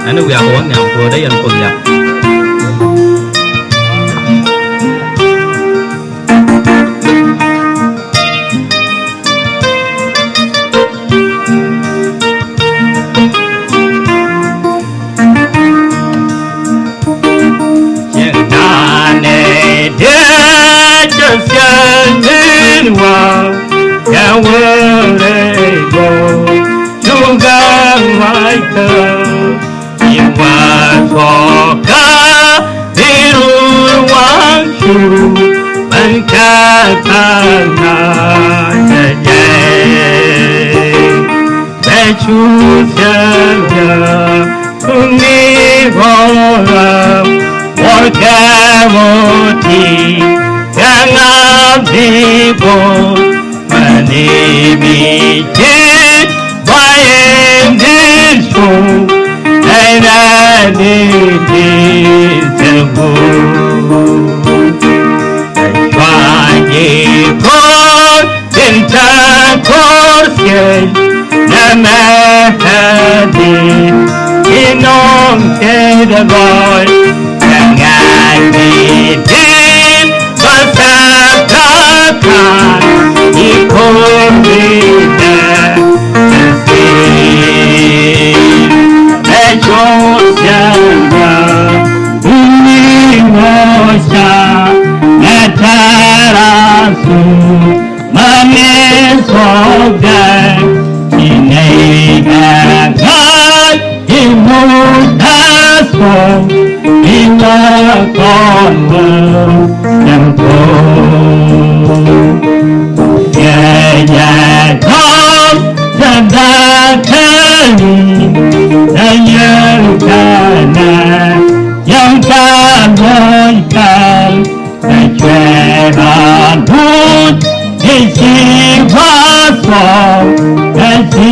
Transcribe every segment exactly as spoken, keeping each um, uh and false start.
Ɛn wiak wä nhiam puɔ̱t ɛ yɛn Kuoth nhiam. Cieŋ da̱a̱n ɛ diɛ cɛ thiɛn in wa kɛ wä rɛy gɔɔ. Cuŋ ga̱a̱ŋ ruac kä i̱ wa thuɔ̱kä bi rur waŋ cu bän kɛ ka̱n na jɛ jɛ. Bɛ cu thia̱a̱ŋ ja̱ kuni gɔra wä kɛ wä ti kɛ ŋa̱ bi bä. Mani mi ci ba yɛ ni cu ɛ na ni ti sɛ bu. Ɛ cua ji kɔr tin ta kɔr kɛ nɛ mɛ hɛ di inɔŋ kɛ dɛ gɔy. Kɛ ŋa̱ ni ti Basa kaka ikoni dɛ si bɛ jɔsɛnga uni mɔsa na tara su mami sɔgɛ inɛ iga gai. Imudaso ina kɔn wä yɛn kɔn. Yɛ yɛ kɔn yɛ dakani na yɛn kana yɛn kana yɛn kana. Ɛ cuɛ ran duut i̱ ci wathɔ ɛ ci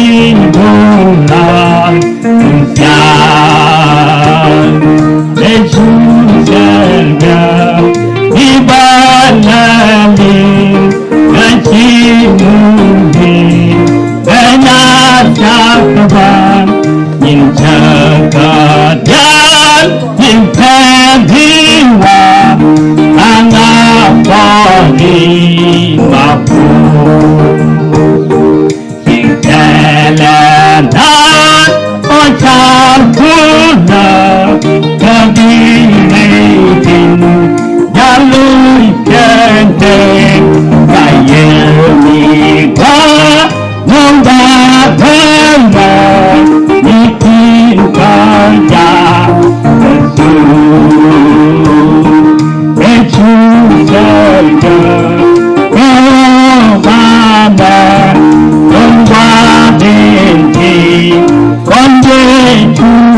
duut ran duut thia̱a̱ŋ. Ɛ cu cɛl gɛ i̱ ba lali ɛ ci mudi ɛ na cak ban. Nyin cä kä diaal nyin pɛn bi wa aŋa kɔn in ma ku. Cik tɛlɛ naan ɔ car kulä kä bi rɛy tin jalu kɛn tɛn ka yɛ mi gɔaa. Nunda bela ni kin kaya su. Echu selga kaya bana nunda benti konde chu.